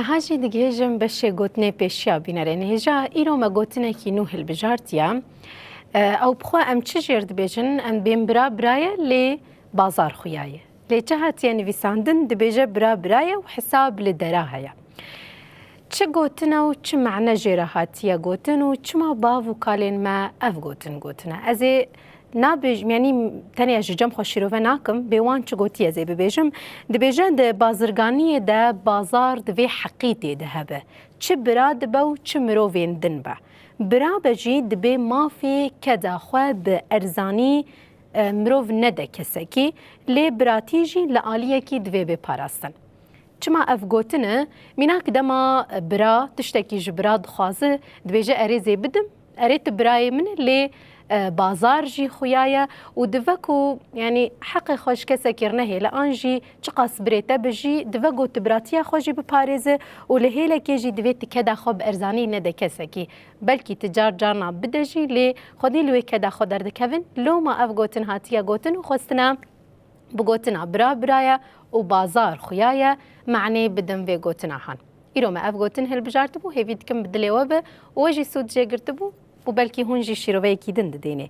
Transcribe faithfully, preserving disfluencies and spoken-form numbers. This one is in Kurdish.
Niha jî digihêjim beşê gotinê pêşiya bînerê. Nihêja îro me gotinekî nû hilbijartiye. E, ew bi xwe em çi jêr dibêjin? Em bên bira bira ye, lê bazar xuya ye. Lê çi hatiye nivîsandin, dibêje bira bira ye û hesab li dera heye. Çi gotin e û çi mane jê re hatiye gotin û çima bav û kalên me ev gotin gotine? Ez ê nabêjim, yanî tenê ez ji cem xwe şîrove nakim, bê wan çi gotiye ez ê bibêjim. Dibêje di bazirganiyê de bazar divê heqî tê de hebe. Çi bira dibe û çi mirovên din be. Bira be jî dibê mafê keda xwe bi erzanî, e, mirov nede kesekî, lê biratî jî li aliyekî divê bê parastin. Çima ev gotine? Mînak dema bira tiştekî ji bira dixwaze, dibêje, "Erê zê bidim, erê tu birayê min î, lê, e, bazar jî xuya ye û dive ku, yanî, heqê xwe ji kesekî re nehêle, an jî çiqas birê te be jî, dive ku tu biratiya xwe jî biparêze û li hêlekê jî divê tu keda xwe bi erzanî nede kesekî. Belkî tu car carna bide jî, lê xwedî li wê keda xwe derdikevin." Loma ev gotin hatiye gotin û xwestine bi gotina bira bira ye û bazar xuya ye, manê bidin vê gotina han. Îro me ev gotin hilbijartibû, hêvî dikim bi dilê we be û we jî sûd jê girtibû û belkî hûn jî şîroveyekî din didênê.